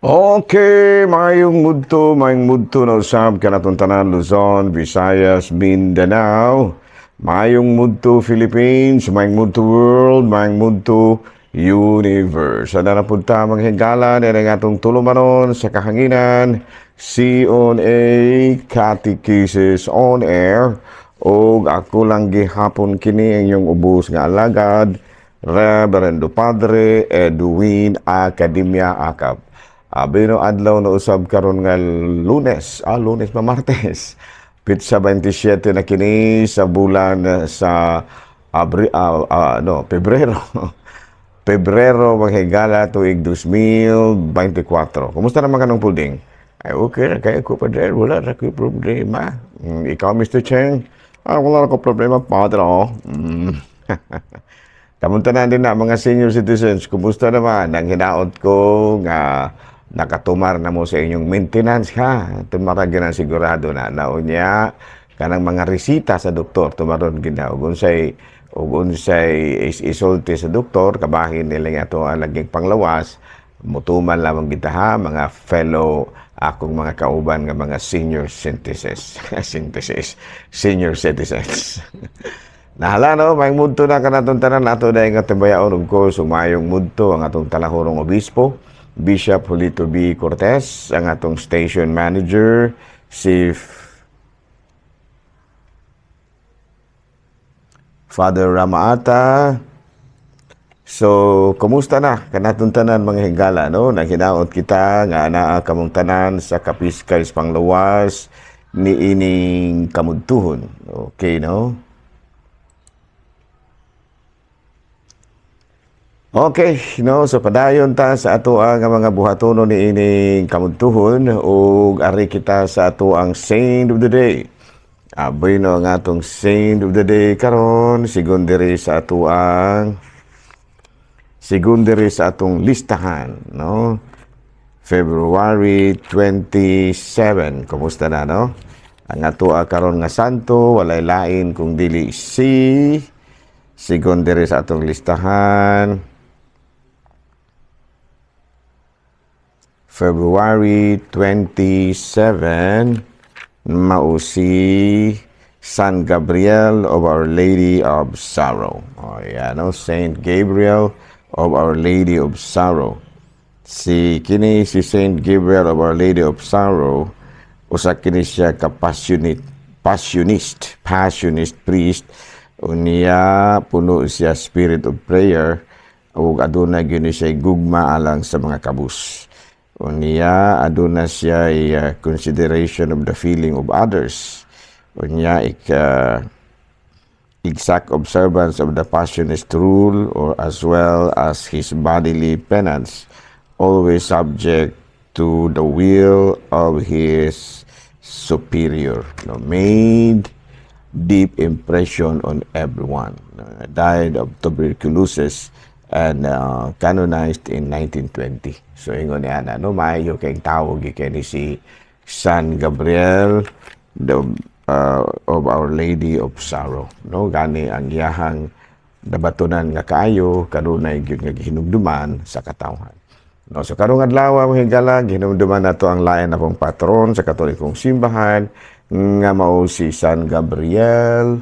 Okay, maayong mudto na usab kanatong tanan, Luzon, Visayas, Mindanao. Maayong mudto, Philippines, maayong mudto, world, maayong mudto, universe. Sana na punta mga higala na ang atong tulumanon sa kahanginan, C on A Catechesis on Air. Og ako lang gihapon kini ang inyong ubos nga alagad, Reverendo Padre Edwin Academia Acap. Abi no adlaw na usab karon nga Lunes, Lunes pa, Martes. Petsa 27 na kini sa bulan sa Abri, no, Pebrero. Pebrero, mga higala, tuig 2024. Kumusta naman kanong pudding? Ay, okay na kayo ko, Padre. Wala na ko problema. Ikaw, Mr. Cheng? Ah, wala na ko problema, Padre. Oh. Kamunta na din na mga senior citizens. Kumusta naman? Ang hinaot ko nga nakatumar na mo sa inyong maintenance ha. Tumara na sigurado na naunya kanang mga resita sa doktor tumaron gina ug unsay isulti sa doktor, kabahin nila nga ato ang laging panglawas, mutuman lamang kita ha, mga fellow akong mga kauban nga mga senior citizens synthesis senior citizens. Nahala no, may mudto na kanatong tanan nato dahil nga timbayaon, of course, umayong mudto ang atong talahurong obispo, Bishop Julito B. Cortez, ang atong station manager, si Father Ramaata. So, kumusta na kanatong tanan, mga higala, no? Naghinaot kita nga anaa kamong tanan sa kapiskay sa panglawas ni ining kamudtuhon. Okay, no? Okay, no, so padayon ta sa ato ang mga buhatono ni ining kamudtuhon ug ari kita sa ato ang Saint of the Day. Aboy no, ang atong Saint of the Day karon sigon diri sa atong listahan, no? February 27. Kumusta na, no? Ang ato karon nga santo walay lain kung dili si, sigon diri sa atong listahan, February 27, mao si San Gabriel of Our Lady of Sorrow. Oh, yeah, no? Saint Gabriel of Our Lady of Sorrow. Si kini si Saint Gabriel of Our Lady of Sorrow, usa kini siya ka passionist priest. Unya puno siya spirit of prayer ug aduna gyud siya gugma alang sa mga kabus. Unya aduna siya consideration of the feeling of others. Unya exact observance of the Passionist rule or as well as his bodily penance, always subject to the will of his superior. No, made deep impression on everyone. Died of tuberculosis and canonized in 1920. So ingon niya na, no, maayo kay tawag kay ni si San Gabriel the of Our Lady of Sorrow. No, gani ang iyahang nabatunan nga kaayo kanunay gyud nga gihinumduman sa katawhan. No, so karong adlaw, mga higala, gihinumduman nato ang lain na pong patron sa Katolikong simbahan nga mao si San Gabriel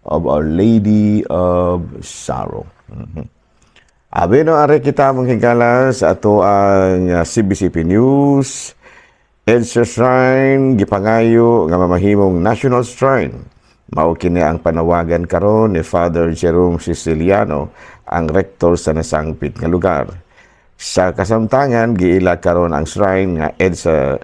of Our Lady of Sorrow. Abi no, ari kita, mga higala, sa ato ang CBCP News. EDSA Shrine gipangayo nga mamahimong National Shrine. Mao kini ang panawagan karon ni Father Jerome Siciliano, ang rektor sa nasangpit nga lugar. Sa kasamtangan giila karon ang shrine nga EDSA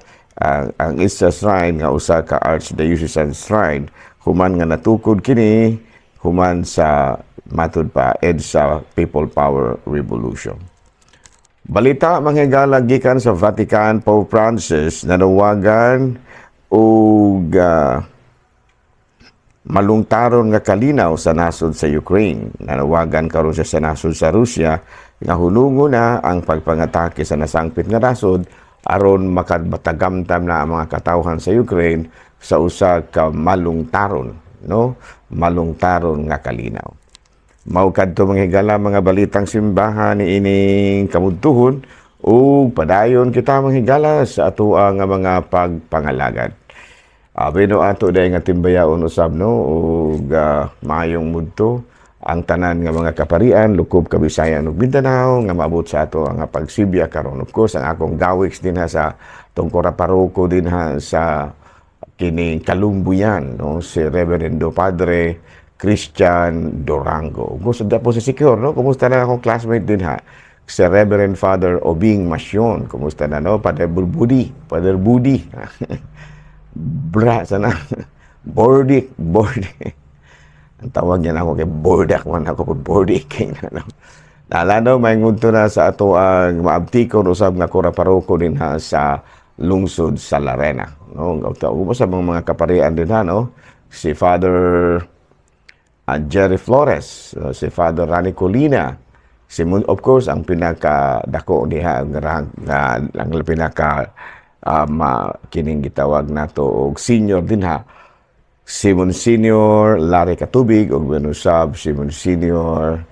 ang EDSA Shrine nga usa ka Archdiocesan Shrine human nga natukod kini human sa matud pa EDSA People Power Revolution. Balita, mga higala, gikan sa Vatican, Pope Francis nanawagan og malungtaron nga kalinaw sa nasod sa Ukraine. Nanawagan karon siya sa nasod sa Russia nga hunungo na ang pagpangatake sa nasangpit nga nasod aron makatagamtam na ang mga katawhan sa Ukraine sa usa ka malungtaron, no, malungtaron nga kalinaw. Mao kadto, mga higala, mga balitang simbahan ni ining kamudtuhon. Ug padayon kita manghigala sa atoa nga mga pagpangalagad. Abi no ato dahil nga timbayaon usab, no, ug maayong mudto ang tanan nga mga kaparian lukob Kabisayan ug Mindanao nga maabot sa ato ang pagsibya karon. Of course, ang akong gawiks dinha sa tungkora paroko dinha sa kining Kalumbuyan, no, si Reverendo Padre Christian Durango. Gusto da po sa Siquijor, no? Kumusta na akong classmate dinha? Si Reverend Father Obing Masyon. Kumusta na, no? Father Budi, Father Budi. Bra, sana. Bordik, Bordik. Ang tawag niya na ako kay Bordak man ako po, Bordik. Kay na, no? Nala, no, may ngunto na sa ato ang maabtikon usab nga kura paroko dinha sa lungsod sa Larena. No, ang sa mga kaparian dinha, no? Si Father Jerry Flores, si Father Rani Colina, si of course ang pinaka dako diha nga ang pinaka kining gitawag nato og senior dinha, si Monsignor Larry Katubig ug usab si Monsignor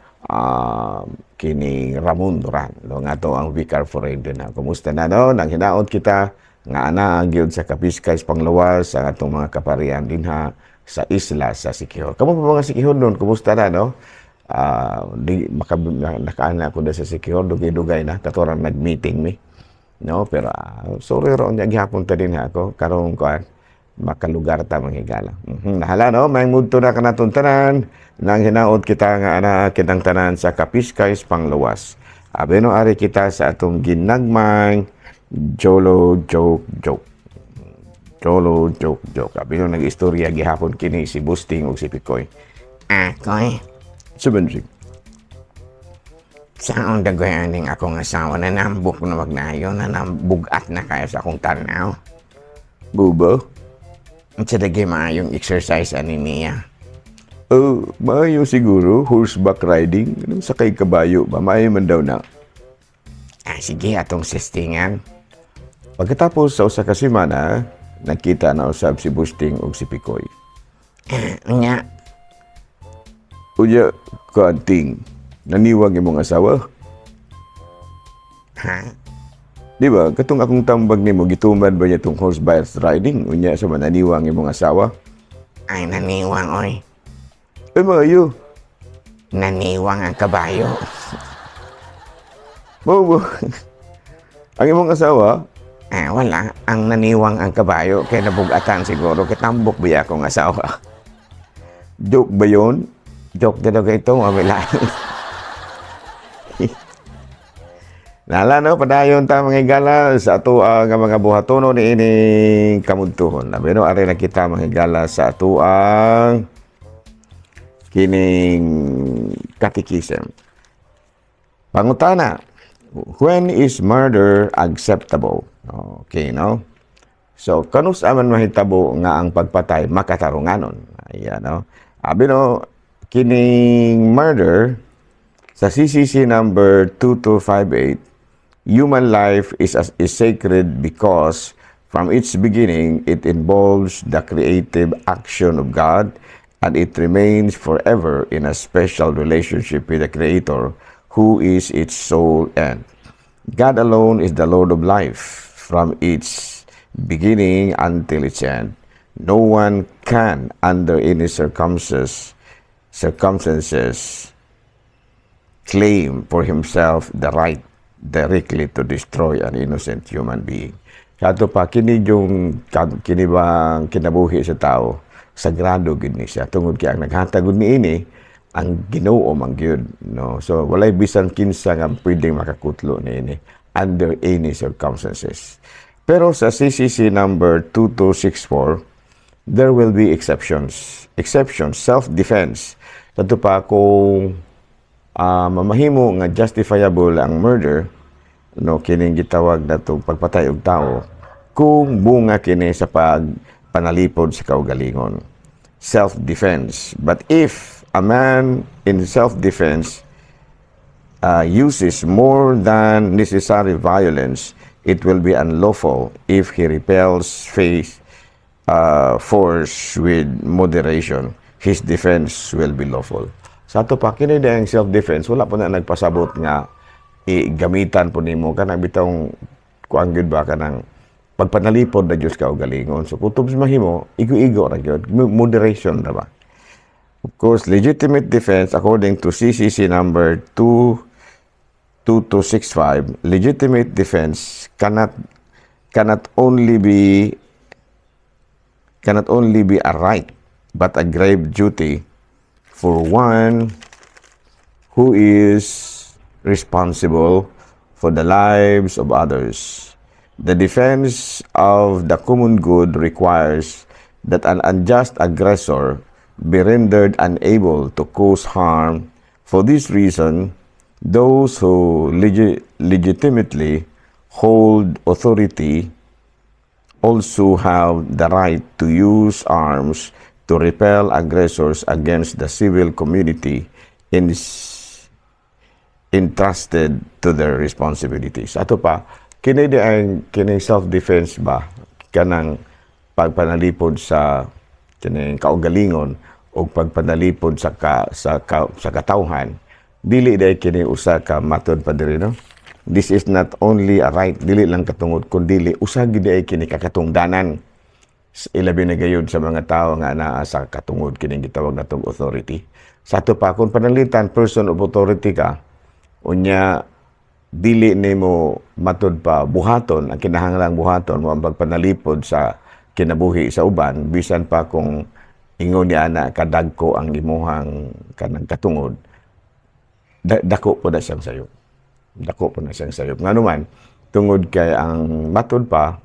kining Ramon Duran, no, nga to ang vicar forane dinha. Kumusta na, no? Nang hinaot kita nga ana ang gyud sa Kapiskay panglawas ang atong mga kaparian dinha sa isla sa Siquijor. Kamo pa mga Siquijor nun, kumusta na, no? Di maka nakaana ko na sa Siquijor, dugay-dugay na katorang nag-meeting mi. No, pero sorry ron niya gihapon ta dinha ako karong kuan makalugar ta manghigala. Nahala, no, may mudto na kanaton tanan nang hinaot kita nga ana kitang tanan sa Kapiskay pangluwas. Abi no ari kita sa atong ginagmang Jolo joke joke. Jolo joke joke. Abi no nag-istorya gihapon kini si Busting ug si Pikoy. Akoy, Subenjik. Saon dagoy aning akong asawa na nambok na magnayo na nambugat na kayo sa akong tanaw. Buba? Sa dagay maayong exercise ani niya? Oh, maayo siguro horseback riding, anong sakay kabayo ba, maayo man daw na. Ah, sige, atong sistingan. Pagkatapos sa usa ka semana, nakita na usab si Busting ug si Pikoy. Unya, Unya, kuanting, naniwang imong asawa. Ha? Di ba, katong akong tambag nimo, gituman ba niya tong horseback riding? Unya sa mananiwang imong asawa? Ay, naniwang, oy. Ay, maayo. Naniwang ang kabayo. Mao ba? Ang imong asawa? Ah, wala. Ang naniwang ang kabayo, kaya nabugatan siguro. Kitambok ba akong asawa? Joke ba yun? Joke na daw ito, mawala. Nala, no, padayon ta mga higala sa ato nga mga buhatono ni ining kamudtuhon. Labi no, ari na kita mga higala sa ato ang kining catechism. Pangutana, when is murder acceptable? Okay, no? So, kanus aman mahitabo nga ang pagpatay makatarunganon? Ayan, no? Abi no, kining murder sa CCC number 2258, human life is sacred because from its beginning it involves the creative action of God and it remains forever in a special relationship with the Creator, who is its sole end. God alone is the Lord of life from its beginning until its end. No one can, under any circumstances, claim for himself the right directly to destroy an innocent human being. Kato pa, kini yung kini bang kinabuhi sa tao, sagrado gid ni siya. Tungod kay ang naghatag gud niini, ang Ginoo man gyud, no? So walay bisan kinsa nga pwedeng makakutlo niini under any circumstances. Pero sa CCC number 2264, there will be exceptions. Exceptions, self-defense. Kato pa kung mamahimo nga justifiable ang murder, no, kining gitawag natong pagpatay og tao kung bunga kini sa pagpanalipod sa kaugalingon, self-defense. But if a man in self-defense uses more than necessary violence, it will be unlawful. If he repels face force with moderation, his defense will be lawful. Sa ato pa, kini ang self-defense, wala po na nagpasabot nga I gamitan po nimo kanang bitawng kuan gyud ba, kanang pagpanalipod na gyud sa kaugalingon. So kutob sa mahimo, igo-igo ra gyud, moderation ra ba. Of course, legitimate defense, according to CCC number 2 2265, legitimate defense cannot only be a right but a grave duty for one who is responsible for the lives of others. The defense of the common good requires that an unjust aggressor be rendered unable to cause harm. For this reason, those who legitimately hold authority also have the right to use arms to repel aggressors against the civil community in entrusted to their responsibilities. Ato pa, kini di ang kining self-defense ba, kanang pagpanalipod sa kining kaugalingon o pagpanalipod sa katawhan, dili diay kini usa ka matod pa diri, no? This is not only a right, dili lang katungod, kundi usa gid ay kini kakatungdanan, ilabi na gayud sa mga tao nga naa sa katungod, kining gitawag natong authority. Sa ato pa, kung pananglitan person of authority ka, unya dili nimo matud pa buhaton ang kinahanglang buhaton mo ang pagpanalipod sa kinabuhi sa uban, bisan pa kung ingon ni ana kadagko ang imuhang kanang katungod, dako po na siyang sayop, dako po na siyang sayop. Ngano man, tungod kay ang matud pa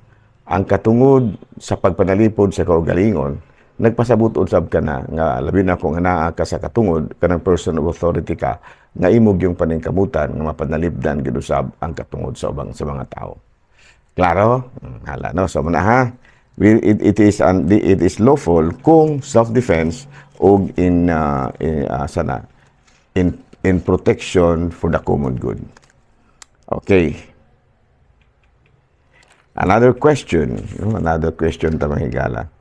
ang katungod sa pagpanalipod sa kaugalingon nagpasabot usab ka na nga labi na kung anaa ka sa katungod, kanang person of authority ka, nga imong yung paningkamutan nga mapanalipdan gid usab ang katungod sa ubang sa mga tao. Klaro? Hala no. So muna ha. It is lawful kung self-defense o in sana in protection for the common good. Okay. Another question, no? Another question ta, mga higala.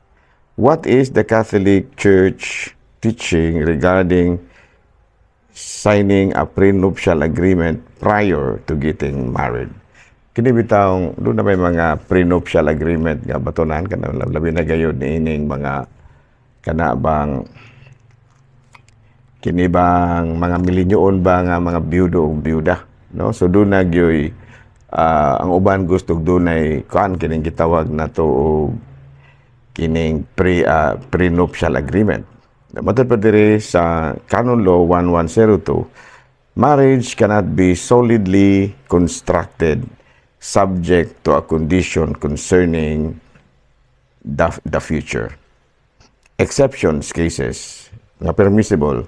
What is the Catholic Church teaching regarding signing a prenuptial agreement prior to getting married? Kini bitawng doon na may mga prenuptial agreement nga batunan kana, labi na gayud niining mga kana bang kini bang mga milinyoon ba nga mga biyudo o biyuda, no? So doon na gyoy ang uban gusto dunay kuan, kining gitawag na to og kining prenuptial agreement. Matod pa diri sa Canon Law 1102, marriage cannot be solidly constructed subject to a condition concerning the future. Exceptions cases nga permissible: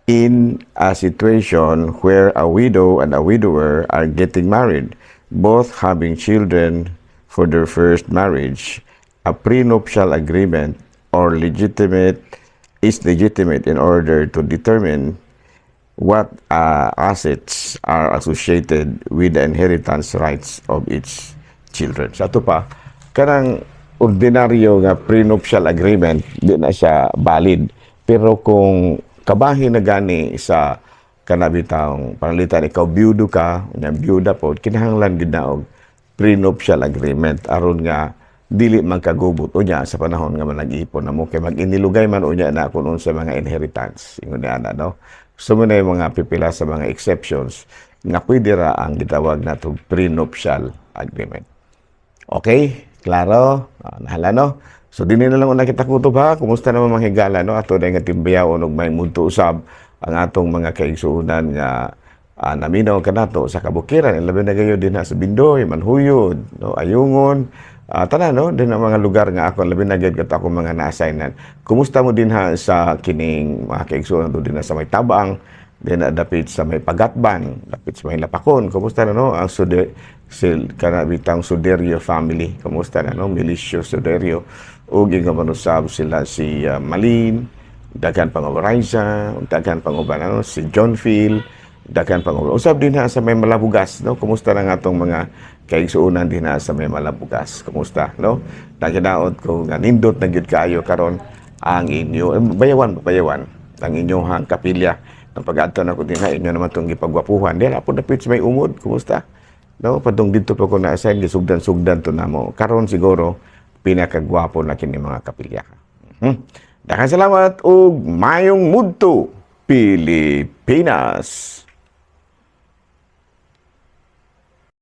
in a situation where a widow and a widower are getting married, both having children for their first marriage, a prenuptial agreement or legitimate is legitimate in order to determine what assets are associated with the inheritance rights of its children. Sa ato pa, kanang ordinaryo nga prenuptial agreement, di na siya valid. Pero kung kabahin na gani sa kanabitang pananglitan ikaw biyudo ka, nya biyuda po, kinahanglan gid na og prenuptial agreement aron nga dili man kagubot unya sa panahon nga manag-ipon na mo, kay mag-inilugay man unya na kung unsa mga inheritance, ingon ni ana, no? So mo na yung mga pipila sa mga exceptions nga pwede ra ang gitawag nato prenuptial agreement. Okay, klaro? Ah, nahala no? So dinhi na lang una kita kutob ha. Kumusta naman, mga higala, no? Ato na nga timbayaon og may mudto usab ang atong mga kaigsuonan nga naminaw kanato sa kabukiran, labi na gayo dinha sa Bindoy, Manhuyod, no, Ayungon, tanan, no, din ang mga lugar nga ako labi na gyud kato akong mga na-assignan. Kumusta mo dinha sa kining mga kaigsuonan do dinha sa may Tabang, din na dapit sa may Pagatban, dapit sa may Lapakon? Kumusta na, no, ang Sude sil kana bitang Suderio family? Kumusta na, no, Milicio Suderio ug ingon manusab sila si Malin, daghan pang Raisa, daghan pang uban, ano, si John Phil, daghan pang uban. Usab dinha sa may Malabugas, no? Kumusta na nga atong mga kaigsuonan dinha sa may Malabugas? Kumusta, no? Naginaot ko nga nindot na gyud kaayo karon ang inyo, eh, bayawan, bayawan ang inyong kapilya. Ang pag-adto na ko din ha, inyo naman itong gipagwapuhan. Di na po dapit sa may umod. Kumusta? No, padung dito pa ko na-assign, gisugdan-sugdan to namo. Karon siguro, pinakagwapo na kini mga kapilya. Daghang salamat ug mayong mudto, Pilipinas.